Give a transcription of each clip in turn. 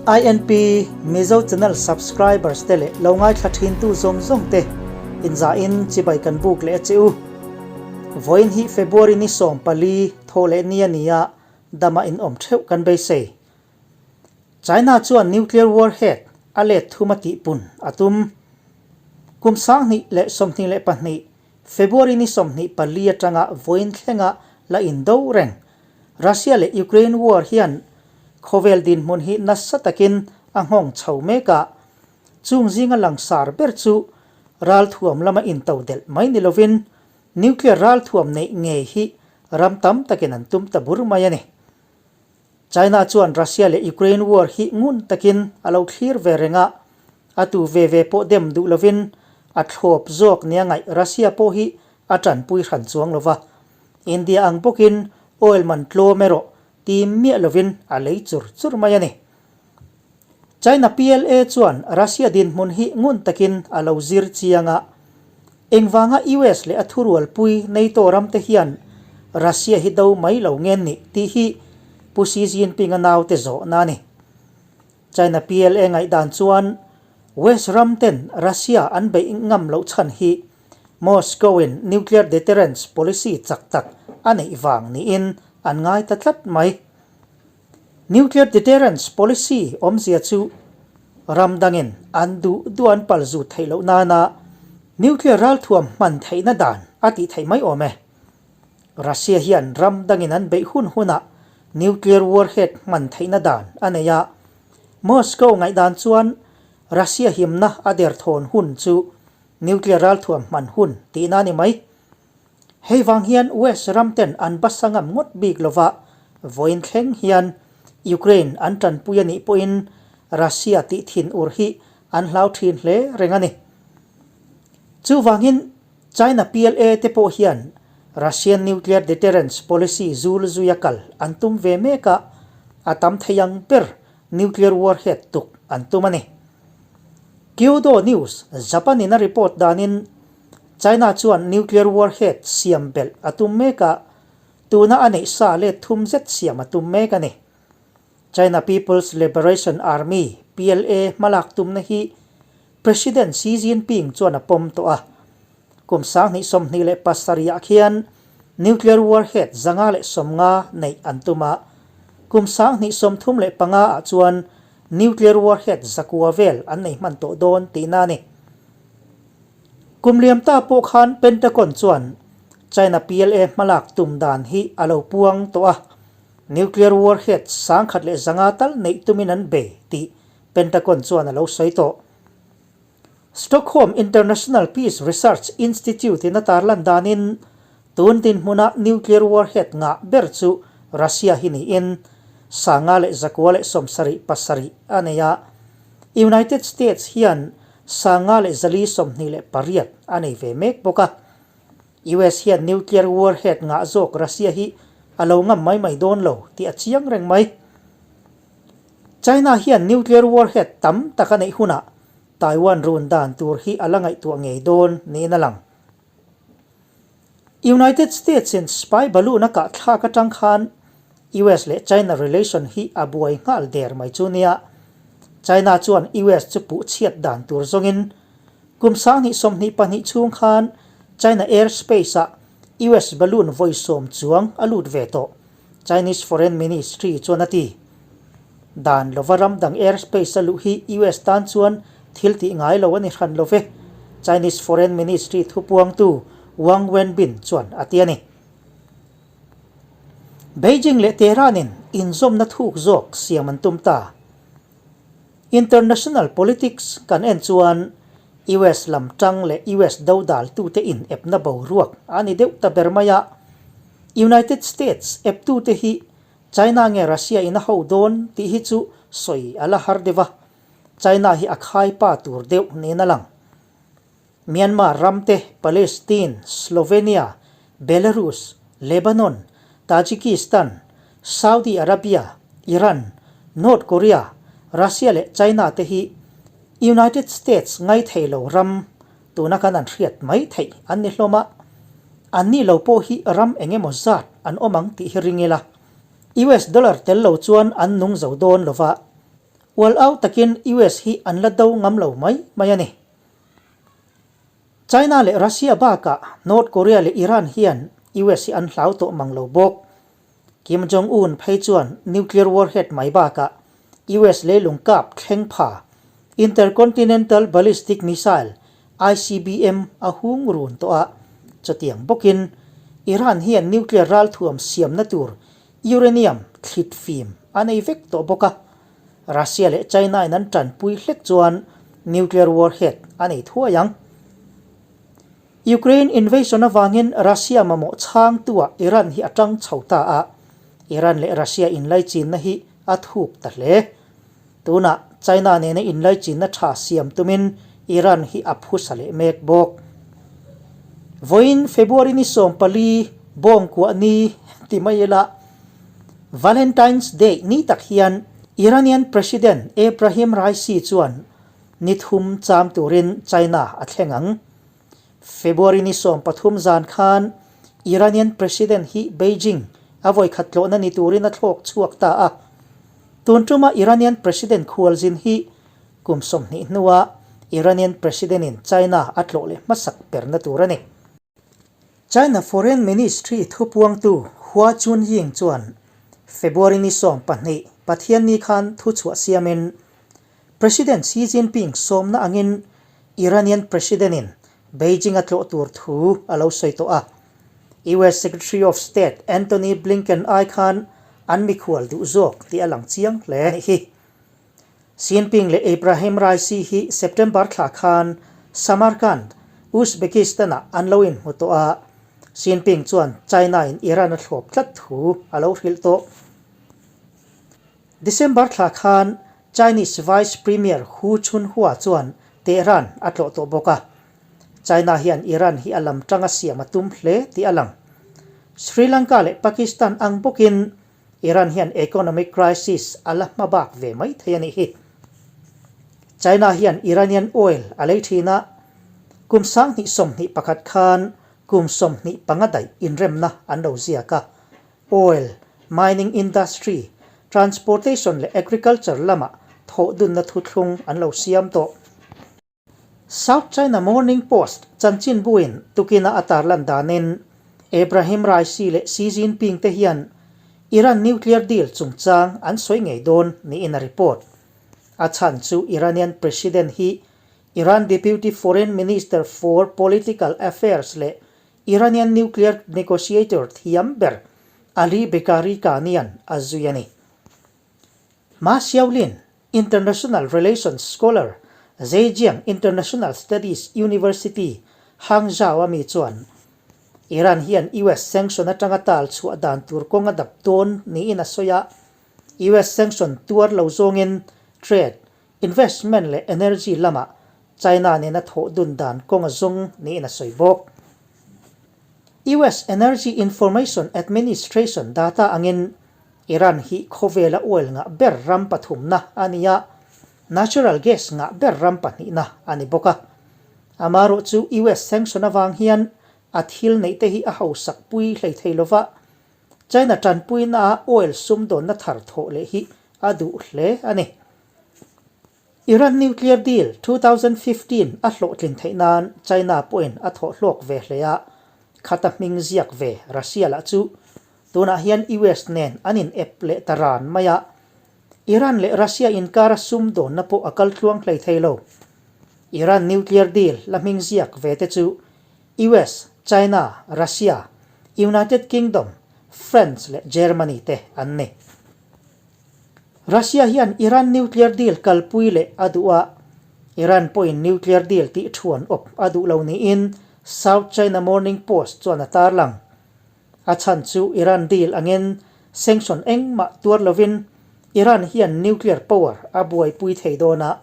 INP Mizo Channel subscribers te leh lo ngaithla thintu zawng zawng te inzahin chibai kan buk leh a che u. Vawiin hi February ni 14 thaw leh ni a ni a, dama in awm theuh kan beisei. China chuan nuclear warhead a let thum a tihpun a tum. Kum 2022 February ni 24 atanga vawiin thlenga la indo reng Russia leh Ukraine war hian khawvel dinhmun hi nasa takin a nghawng chho mek a, chung zinga langsar ber chu ralthuam lama into delh mai ni lovin nuclear ralthuam neih ngei hi ram tam takin an tum ta bur mai a ni. China chuan Russia leh Ukraine war hi ngun takin a lo thlir ve reng a, a tu ve ve pawh dem duh lovin a thlawp zawk nia ngaih Russia pawh hi a tanpui hran chuang lova. India ang bawkin oil man tlawm erawh tim miah lovin a lei chur chur mai a ni. China PLA chuan Russia dinhmun hi ngun takin a lo zir chiang a, engvanga US leh a thurualpui NATO ramte hian Russia hi do mai lo ngen nih tih hi Pu Xi Jinping-a naute zawhna a ni. China PLA ngaihdan chuan West ramten Russia an beih ngam loh chhan hi Moscow-in nuclear deterrence policy chak tak a neih vang niin an ngai ta tlat mai. Nuclear deterrence policy awmzia chu ram dangin an duh duh an pal zut theih loh nana nuclear ralthuam hman theihna dan a tih theih mai awm e. Russia hian ram dangin an beih hun hunah nuclear warhead hman theihna dan a nei a. Moscow ngaihdan chuan Russia himna a derthawn hun chu nuclear ralthuam hman hun tihna a ni mai. Hei vang hian West ram ten an basa ngam ngawt bik lova, vawiin thleng hian Ukraine an tanpui a nih pawhin Russia tih thin ur hi an hlau thin hle reng a ni. Chuvangin China PLA te pawh hian Russian nuclear deterrence policy zul zuia kal an tum ve mek a, a tam thei ang ber nuclear warhead tuk an tum a ni. Kyodo News, Japan in a report danin China chuan nuclear warhead siam belh a tum mek a, tuna a neih sa let thum zet siam a tum mek a ni. China People's Liberation Army, PLA, hmalak tumna hi President Xi Jinping chuan a pawm tawh a. Kum 2027 ah khian nuclear warhead 150 neih an tum a, kum 2035 ah chuan nuclear warhead 900 vel an nei hman tawh dawn tihna a ni. Kum liam ta pawh khan Pentagon chuan China PLA hmalak tum dan hi a lo puang tawh a, nuclear warhead 1100 tal neih tumin an bei tih Pentagon chuan a lo sawi tawh. Stockholm International Peace Research Institute in a tarlan danin tun dinhmuna nuclear warhead ngah ber chu Russia hi niin 977 a nei a, United States hian 9,428 a nei ve mek bawk a. US hian nuclear warhead ngah zawk Russia hi a lo ngam mai mai dawn lo tih a chiang reng mai. China hian nuclear warhead tam tak a neih hunah Taiwan run dan tur hi a la ngaihtuah ngei dawn niin a lang. United States in spy balloon a kah thlak atang khan US leh China relation hi a buai nghal der mai chu nia. China chuan US chu puh chhiat dan tur zawngin kum 2022 chhung khan China airspace ah US balloon vawi sawm chuang a lut ve tawh, Chinese Foreign Ministry chuan a ti. Dan lova ram dang airspace a luh hi US tan chuan thil tih ngai lo a ni hran lo ve, Chinese Foreign Ministry thupuangtu Wang Wenbin chuan a ti a ni. Beijing leh Tehran in inzawmna thuk zawk siam an tum ta. International politics kan en chuan US lam tang leh US dodal tute in epna boruak a ni deuh ta ber mai a. United States eptute hi China nge Russia in a ho dawn tih hi chu sawi a la har deuh a, China hi a khai pa tur deuh niin a lang. Myanmar ram te, Palestine, Slovenia, Belarus, Lebanon, Tajikistan, Saudi Arabia, Iran, North Korea, Russia leh China te hi United States ngaithei lo ram tuna kan an hriat mai theih an ni hlawm a, an nih lo pawh hi ram eng emaw zat an awm ang tih hi ring ila, US dollar tel lo chuan an nung zo dawn lo va. Ual au takin US hi an la do ngam lo mai mai a ni. China leh Russia bakah North Korea leh Iran hian US hi an hlau tawh mang lo bawk. Kim Jong Un phei chuan nuclear warhead mai bakah US leilung kap thleng pha Intercontinental Ballistic Missile, ICBM, a hung run tawh a, chutiang bawkin Iran hian nuclear ralthuam siamna tur uranium thlit fim a nei vek tawh bawk a, Russia leh China in an tanpui hlek chuan nuclear warhead a nei thuai ang. Ukraine invasion avangin Russia mamawh chhangtuah Iran hi a tang chho ta a, Iran leh Russia inlaichinna hi a thuk ta hle. Tunah China nena inlaichinna tha siam tumin Iran hi a phusa leh mek bawk. Vawiin February ni 14 bawngkuah ni ti mai ila Valentine's Day ni tak hian Iranian President Ebrahim Raisi chuan ni thum cham turin China a thleng ang. February ni 13 zan khan Iranian President hi Beijing a vawikhat tlawhna ni turin a thlawk chhuak ta a. Tun tuma Iranian President khualzin hi kum 20 hnua Iranian President in China a tlawh leh hmasak perna tur a ni. China Foreign Ministry thupuangtu Hua Chunying chuan February ni 12 Pathianni khan thuchhuah siamin President Xi Jinping sawmna angin Iranian President-in Beijing a tlawh tur thu a lo sawi tawh a. US Secretary of State Antony Blinken ai khan an mikhual duh zawk tih a lang chiang hle a nih hi. Xinping leh Ebrahim Raisi hi September thla khan Samarkand, Uzbekistan-ah an lo inhmu tawh a, Xinping chuan China-in Iran a thlawp tlat thu a lo hrilh tawh. December thla khan Chinese Vice Premier Hu Chunhua chuan Tehran a tlawh tawh bawk a. China hian Iran hi a lam tanga siam a tum hle tih a lang. Sri Lanka leh Pakistan ang bawkin Iran hian economic crisis a la hma bak ve mai thei a nih hi. China hian Iranian oil a lei thin a, kum 2021 khan kum 25 daih inremna an lo ziak a. Oil, mining industry, transportation leh agriculture lamah thawhdunna thuthlung an lo siam tawh. South China Morning Post chanchinbuin tukina a tarlan danin Ebrahim Raisi leh Xi Jinping te hian Iran nuclear deal chungchang an sawi ngei dawn niin a report. A chhan chu Iranian President hi Iran Deputy Foreign Minister for Political Affairs leh Iranian nuclear negotiator thiam ber Ali Bagheri Kani-a'n a zui a ni. Ma Xiaolin, international relations scholar, Zhejiang International Studies University, Hangzhou-a mi chuan, Iran hian US sanction atanga tal chhuah dan tur kawng a dap dawn niin a sawi a, US sanction tuar lo zawngin trade, investment leh energy lamah China nena thawh dun dan kawng a zawng niin a sawi bawk. US Energy Information Administration data angin Iran hi khawvela oil ngah ber ram pathumna a ni a, natural gas ngah ber ram pahnihna a ni bawk a. Amaherawh chu US sanction avang hian a thil neih te hi a hausak pui hlei thei lova, China tanpuina a oil sumdawnna thar thawh leh hi a duh hle a ni. Iran nuclear deal 2015 a hlawhtlin theih nan China pawhin a thawh hlawk ve hle a, khata hming ziak ve Russia lah chu tunah hian US nen an in ep leh ta ran mai a, Iran leh Russia inkara sumdawnna pawh a kal tluang hlei thei lo. Iran nuclear deal la hming ziak ve te chu US, China, Russia, United Kingdom, France leh Germany te an ni. Russia hian Iran nuclear deal kalpui leh a duh a, Iran pawhin nuclear deal tih thuan awp a duh lo niin South China Morning Post chuan a tarlang. A chhan chu Iran deal angin sanction engmah tuar lovin Iran hian nuclear power a buaipui thei dawn a,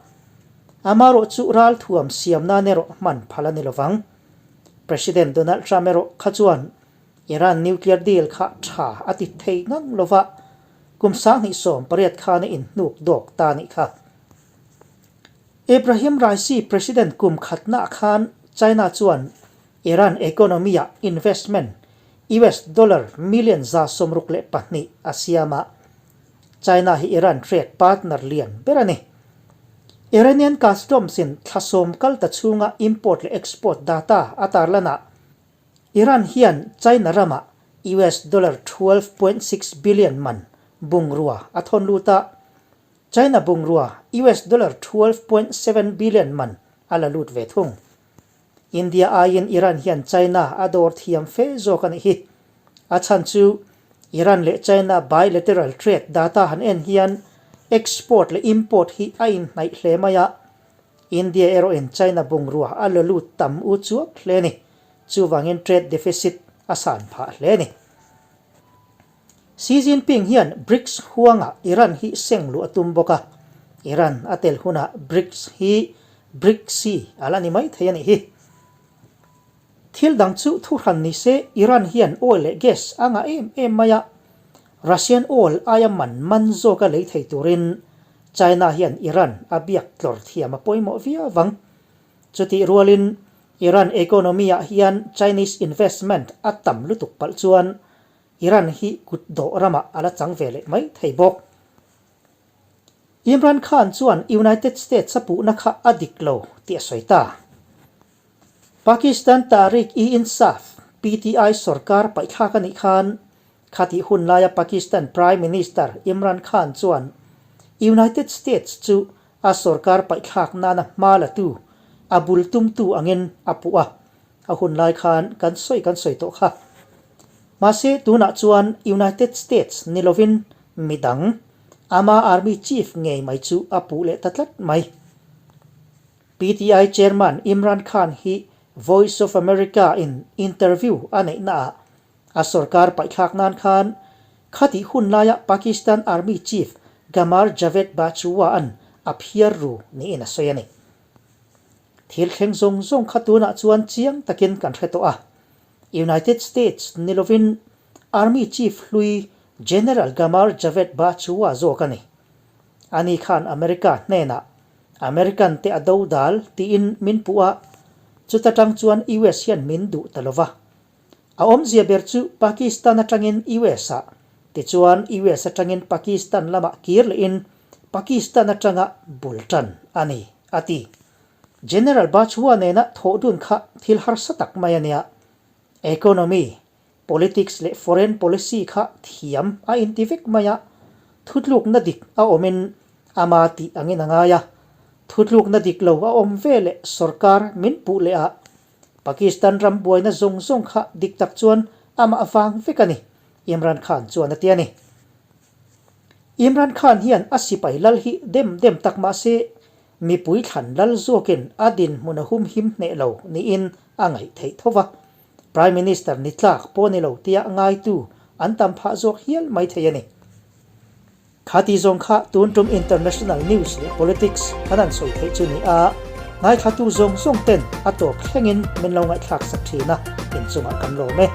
amaherawh chu ralthuam siam nan erawh hman phal a ni lovang. President Donald Trump erawh kha chuan Iran nuclear deal kha tha a ti thei ngang lova, Kum 2018 khan a inhnuk dawk ta nih kha. Ebrahim Raisi President kum khatnaah khan China chuan Iran economy-ah investment US dollar million 602 a siam a. China hi Iran trade partner lian ber a ni. Iranian customs in thla sawm kal ta chhunga import leh export data a tarlanah Iran hian China ramah US dollar 12.6 billion man bungrua a thawn lut a, China bungrua US dollar 12.7 billion man a la lut ve thung. India aiin Iran hian China a dawr thiam fe zawk a nih hi. A chhan chu Iran leh China bilateral trade data han en hian export leh import hi a inhnaih hle mai a, India erawhin China bungrua a la lut tam u chuak hle a ni. Chuvangin trade deficit a san phah hle a ni. Xi Jinping hian BRICS huangah Iran hi seng luh a tum bawk a, Iran a tel hunah BRICS hi BRICSi a la ni mai thei a nih hi. Thil dang chu thuhran ni se Iran hian oil leh gas a ngah em em mai a, Russian oil aia man man zawka lei thei turin China hian Iran a biak tlawr thiam a pawimawh viau vang. Chutih rualin Iran economy-ah hian Chinese investment a tam lutuk palh chuan Iran hi kut dawh ramah a la chang ve leh mai thei bawk. Imran Khan chuan United States a puhna kha a dik lo tih a sawi ta. Pakistan Tehreek-e-Insaf, PTI, sorkar paihthlak a nih khan khatih hun laia Pakistan Prime Minister Imran Khan chuan United States chu a sorkar paihthlak nana hma latu, a bul tumtu angin a puh a. A hun lai khan kan sawi kan sawi tawh kha. Mahse tunah chuan United States ni lovin midang, ama Army Chief ngei mai chu a puh leh ta tlat mai. PTI Chairman Imran Khan hi Voice of America in interview a neih naah a sorkar paihthlak nan khan khatih hun laia Pakistan Army Chief Qamar Javed Bajwa an a phiar ru niin a sawi a ni. Thil thleng zawng zawng kha tunah chuan chiang takin kan hre tawh a. United States ni lovin Army Chief hlui General Qamar Javed Bajwa zawk a ni. Ani khan America hnenah American te a do dal tiin min puh a, chuta tang chuan US hian min duh ta lova. A awmzia ber chu Pakistan atangin US ah, tichuan US atangin Pakistan lamah kir lehin Pakistan atanga bul tan a ni, a ti. General Bajwa nena thawh dun kha thil harsa tak mai a nia. Economy, Politics leh foreign policy kha thiam a inti vek mai a, thutlukna dik a awmin ama tih angin a ngai a, thutlukna dik lo a awm ve leh sorkar min puh leh a, Pakistan ram buaina zawng zawng kha dik tak chuan amah vang vek a ni, Imran Khan chuan a ti a ni. Imran Khan hian a sipai lal hi dem dem tak mah se, mipui thlan lal zawkin a dinhmun a humhim hneh lo niin a ngaih theih tho va. Prime Minister ni tlak pawh ni lo tia ngaitu an tam phah zawk hial mai thei a ni. Kha ti zawng kha tun tum international news leh politics kan han sawi theih chu ni a, ngaithlatu zawng zawng ten a tawp thlengin min lo ngaihthlak sak thin a, inchungah kan lawm e.